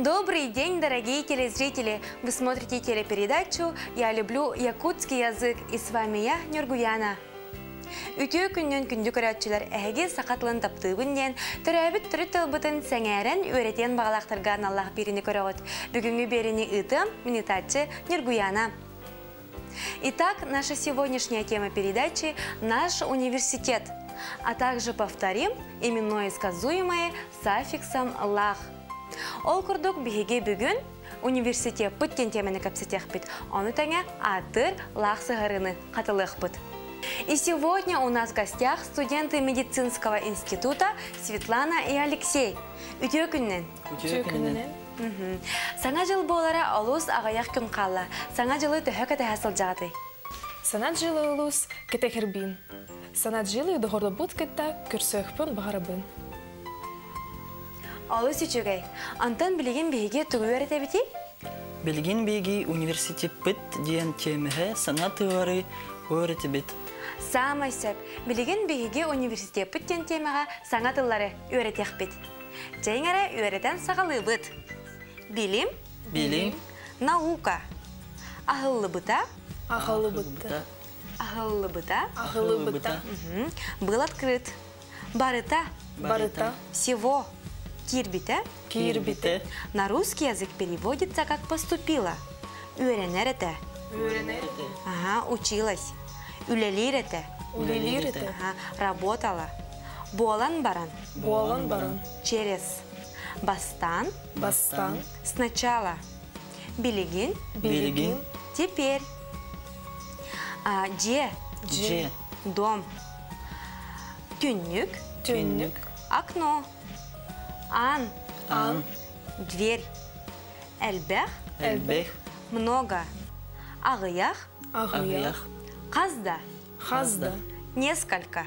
Добрый день, дорогие телезрители! Вы смотрите телепередачу «Я люблю якутский язык» и с вами я, Нюргуяна. Үтүө күнүнэн күндү көрөөччүлэр эһиги саха тылын таптыыбын диэн төрөөбүт төрүт тылбытын сэҥээрэн үөрэтиэн баҕалаахтарга аналлаах биэриини көрөҕүт. Бүгүҥҥү биэриини ыытыам ыытааччы Нюргуяна. Итак, наша сегодняшняя тема передачи – наш университет. А также повторим именное сказуемое с аффиксом «лаах». Ол курдук биһиги бүгүн университеппыт диэн тиэмэни кэпсэтиэхпит. Ону тэҥэ ааттыыр лаах сыһыарыыны хатылыахпыт. И сегодня у нас в гостях студенты медицинского института Светлана и Алексей. Үтүө күнүнэн. Үтүө күнүнэн. Саҥа дьыл буолара олус аҕыйах күн хаалла. Саҥа дьылы төһө кэтэһэ сылдьаҕытый? Саҥа дьылы олус кэтэһэрбин. Саҥа дьылы доҕордорбут кытта көрсүөхпүн баҕарабын. Олус үчүгэй. Онтон билигин биһиги тугу үөрэтэбитий? Билигин биһиги университеппыт диэн тиэмэҕэ саҥа тыллары үөрэтэбит. Саамай сөп. Билигин биһиги университеппыт диэн тиэмэҕэ саҥа тыллары үөрэтиэхпит. Чэйиҥ эрэ үөрэтэн саҕалыыбыт. Билим. Билим. Наука. Аһыллыбыта. Аһыллыбыта. Аһыллыбыта. Аһыллыбыта. Был открыт. Барыта. Барыта. Всего. Киирбитэ. Киирбитэ. На русский язык переводится как поступила. Үөрэнэр этэ. Үөрэнэр этэ. Ага, училась. Үлэлиир этэ. Үлэлиир этэ. Ага, работала. Буолан баран. Буолан баран. Через. Бастаан. Бастаан. Сначала. Билигин. Билигин. Теперь. А, дьиэ. Дьиэ. Дом. Түннүк. Түннүк. Окно. Аан. Аан. Дверь. Элбэх. Элбэх. Много. Аҕыйах. Аҕыйах. Хас да. Хас да. Несколько.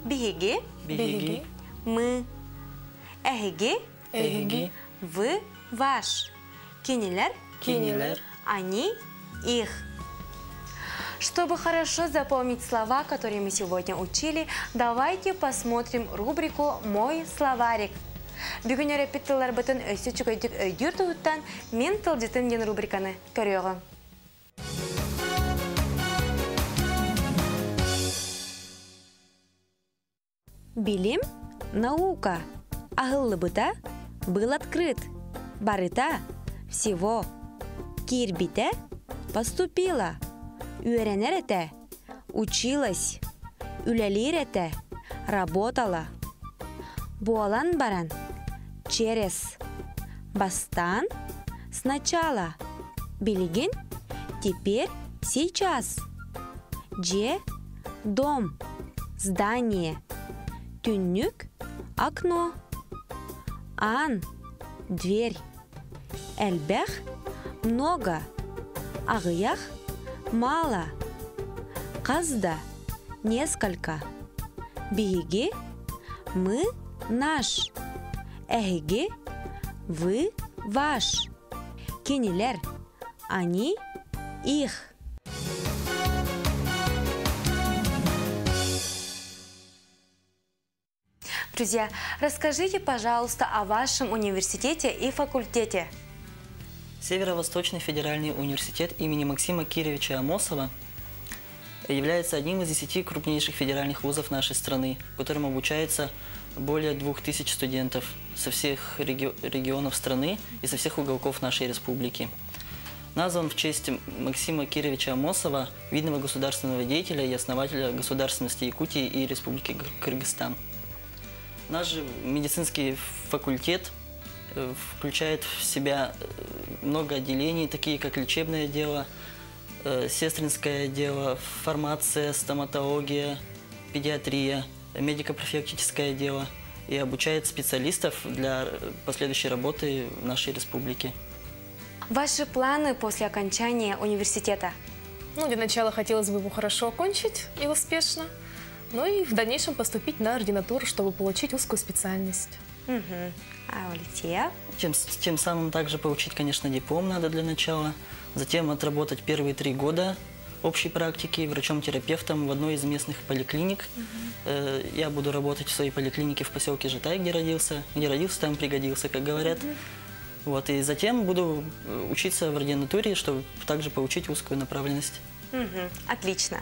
Биһиги. Биһиги. Мы. Эһиги. Эһиги. Вы. Ваш. Кинилэр. Кинилэр. Они. Их. Чтобы хорошо запомнить слова, которые мы сегодня учили, давайте посмотрим рубрику «Мой словарик». Бүгүн үөрэппит тылларбытын өссө үчүгэйдик өйдүүр туһуттан «Мин тылдьытым» диэн рубриканы көрүөҕүҥ. Билим – наука. Аһыллыбыта – был открыт. Барыта – всего. Киирбитэ – поступила. Үөрэнэр этэ – училась. Үлэлиир этэ – работала. Буолан баран – через. Бастаан – сначала. Билигин – теперь, сейчас. Дьиэ – дом, здание. Түннүк – окно. Аан – дверь. Элбэх – много. Аҕыйах – мало. Хас да – несколько. Биһиги – мы, наш. Эһиги – вы, ваш. Кинилэр – они, их. Друзья, расскажите, пожалуйста, о вашем университете и факультете. Северо-Восточный федеральный университет имени Максима Кировича Амосова является одним из 10 крупнейших федеральных вузов нашей страны, в котором обучается более 2000 студентов со всех регионов страны и со всех уголков нашей республики. Назван в честь Максима Кировича Амосова, видного государственного деятеля и основателя государственности Якутии и Республики Кыргызстан. Наш же медицинский факультет включает в себя много отделений, такие как лечебное дело, сестринское дело, фармация, стоматология, педиатрия, медико-профилактическое дело и обучает специалистов для последующей работы в нашей республике. Ваши планы после окончания университета? Ну, для начала хотелось бы его хорошо окончить и успешно. Ну и в дальнейшем поступить на ординатуру, чтобы получить узкую специальность. Угу. А у Алексея? Тем самым также получить, конечно, диплом надо для начала. Затем отработать первые 3 года общей практики врачом-терапевтом в одной из местных поликлиник. Я буду работать в своей поликлинике в поселке Жатай, где родился. Где родился, там пригодился, как говорят. Вот, и затем буду э, учиться в ординатуре, чтобы также получить узкую направленность. Угу, отлично.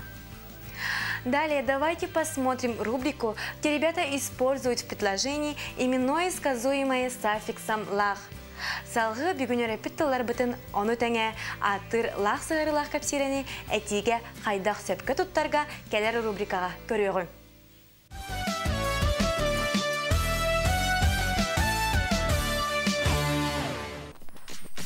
Далее давайте посмотрим рубрику, где ребята используют в предложении именное сказуемое с аффиксом «лах». Салгыы бүгүн үөрэппит тылларбытын ону тэҥэ ааттыыр лаах сыһыарыылаах кэпсиирэни этиигэ хайдах сөпкө туттарга кэлэр рубрикаҕа көрүөҕүҥ.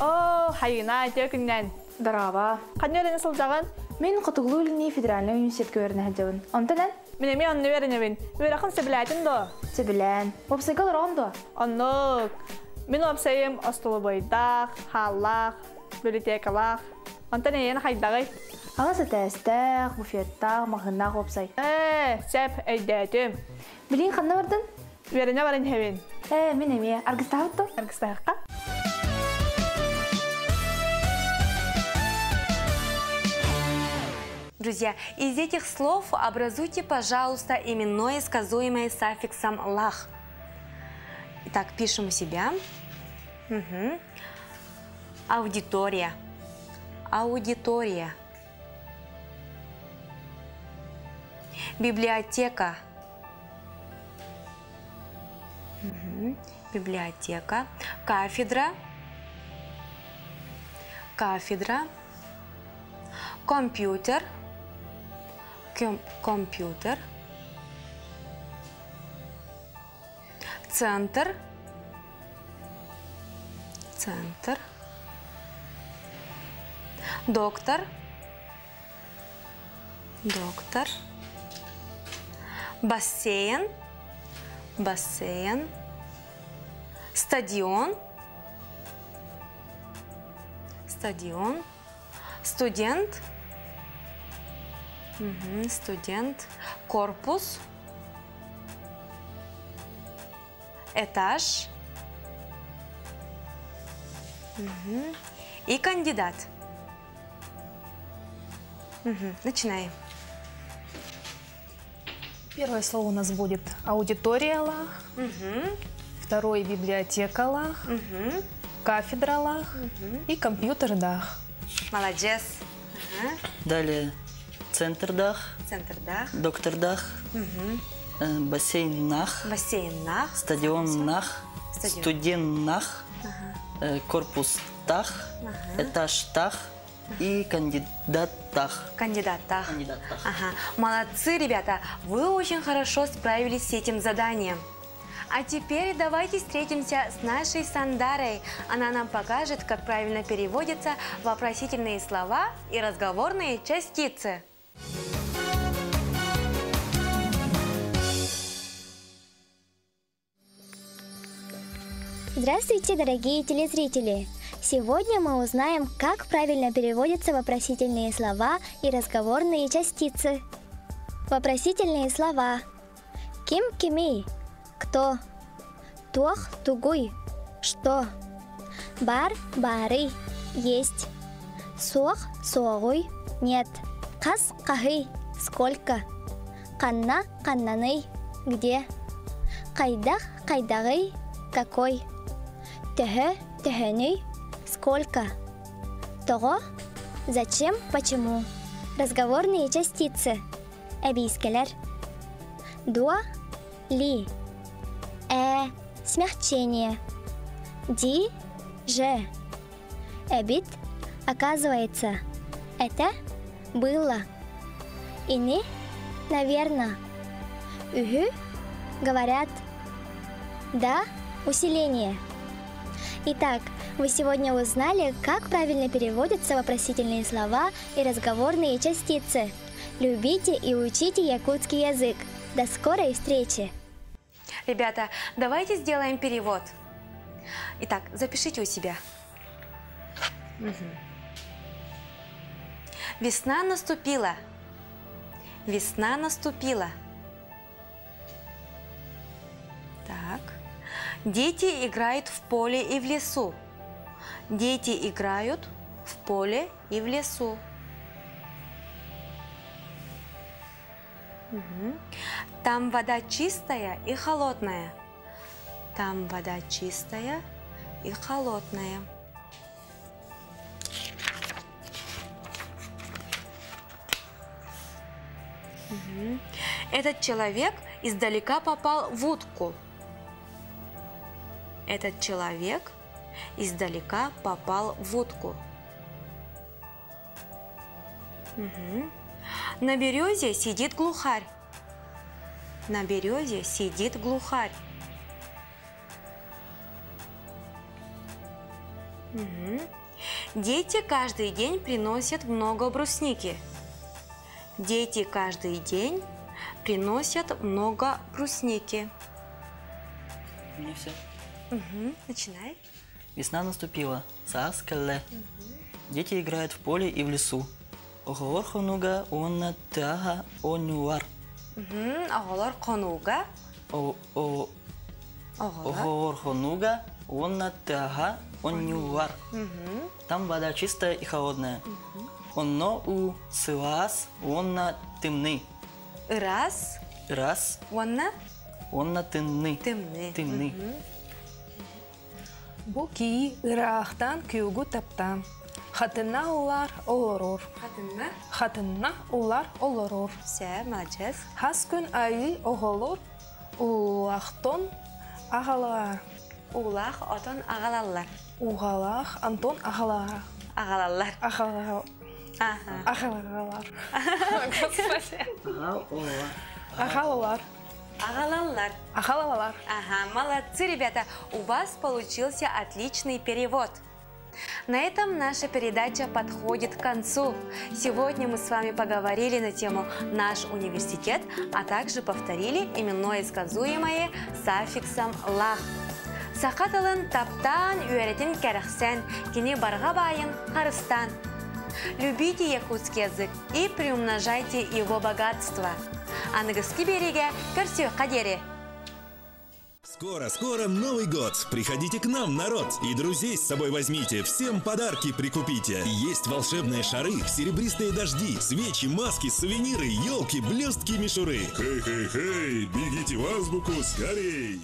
Оо, хайына, үтүө күннэн. Дорообо. Ханна үөрэнэ сылдьаҕын? Мин Хотугулуу Илиҥҥи федеральнай университетка үөрэнэ сылдьабын. Онтон эн? Мин эмиэ онно үөрэнэбин. Үөрэххин сөбүлээтиҥ дуо? Сөбүлээн. Уопсайга олороҕун дуо? Оннук. Мин уопсайым остолобуойдаах, хааллаах, библиотекалаах. Онтон эйиэнэ хайдаҕый? Аҕыс этээстээх, буфеттаах, маҕаһыыннаах уопсай. Ээ, сөп, өйдөөтүм. Билигин ханна бардын? Үөрэнэ баран иһэбин. Ээ, мин эмиэ. Аргыстаһабыт дуо? Аргыстаһыахха. Друзья, из этих слов образуйте, пожалуйста, именное сказуемое с аффиксом «лах». Итак, пишем у себя. Угу. Аудитория. Аудитория. Библиотека. Угу. Библиотека. Кафедра. Кафедра. Компьютер. Компьютер. Центр. Центр. Доктор. Доктор. Бассейн. Бассейн. Стадион. Стадион. Студент. Угу, студент. Корпус. Этаж. Угу. И кандидат. Угу. Начинаем. Первое слово у нас будет аудитория лах, Угу. второе библиотека лах, Угу. кафедра лах и компьютер дах. Молодец. Ага. Далее центр дах, Центр дах. доктор дах, Угу. бассейн нах, Бассейн нах. стадион нах, Стадион. студент нах, корпус тах, этаж тах и кандидат тах. Кандидат тах. Кандидат тах. Ага. Молодцы, ребята! Вы очень хорошо справились с этим заданием. А теперь давайте встретимся с нашей Сандарой. Она нам покажет, как правильно переводятся вопросительные слова и разговорные частицы. Здравствуйте, дорогие телезрители! Сегодня мы узнаем, как правильно переводятся вопросительные слова и разговорные частицы. Вопросительные слова. Ким кимий? Кто? Туох тугуй? Что? Бар баарый? Есть. Суох суоҕуй? Нет. Хас хаһый? Сколько? Ханна ханнаный? Где? Хайдах хайдаҕый? Какой? Төһө төһөнүй? Сколько? Тоҕо? Зачем? Почему? Разговорные частицы. Эбиискэлэр. Дуо, ли. Ээ, смягчение. Дии, же. Эбит, оказывается. Этэ, было. Ини, наверно. Үһү, говорят. Да, усиление. Итак, вы сегодня узнали, как правильно переводятся вопросительные слова и разговорные частицы. Любите и учите якутский язык. До скорой встречи! Ребята, давайте сделаем перевод. Итак, запишите у себя. Угу. Весна наступила. Весна наступила. Так. Дети играют в поле и в лесу. Дети играют в поле и в лесу. Угу. Там вода чистая и холодная. Там вода чистая и холодная. Угу. Этот человек издалека попал в утку. Этот человек издалека попал в утку. Угу. На березе сидит глухарь. На березе сидит глухарь. Угу. Дети каждый день приносят много брусники. Дети каждый день приносят много брусники. У меня все. Угу. Начинай. Весна наступила. Саас кэллэ. Дети играют в поле и в лесу. Оҕолор хонууга уонна тыаҕа оонньууллар. Оҕолор хонууга. Оҕолор хонууга уонна тыаҕа оонньууллар. Там вода чистая и холодная. Онно уу сылаас уонна тымныы. Ыраас. Ыраас. Уонна? Уонна тымныы. Тымныы. Тымныы. Бу киһи ыраахтан күөгү таптаан. Хатыҥҥа улар олорор. Хатыҥҥа? Хатыҥҥа улар олорор. Все, молодец. Хас күн аайы оҕолор уулаах отон аҕалаллар. Уулаах отон аҕалаллар. Уулаах отон аҕалаллар. Аҕалаллар. Аҕалаллар. Ага. Аҕалаллар. Господи. Аҕалаллар. Аҕалаллар. Аҕалаллар. Ага, молодцы, ребята. У вас получился отличный перевод. На этом наша передача подходит к концу. Сегодня мы с вами поговорили на тему «Наш университет», а также повторили именное сказуемое с аффиксом «лаах». Саха тылын таптаан үөрэтиҥ кэрэхсээҥ, кини барҕа баайын харыстааҥ. Любите якутский язык и приумножайте его богатство. Аныгыскы биэриигэ көрсүөххэ диэри. Скоро-скоро Новый год. Приходите к нам, народ. И друзей с собой возьмите. Всем подарки прикупите. Есть волшебные шары, серебристые дожди, свечи, маски, сувениры, елки, блестки, мишуры. Хей-хей-хей, бегите в азбуку скорей!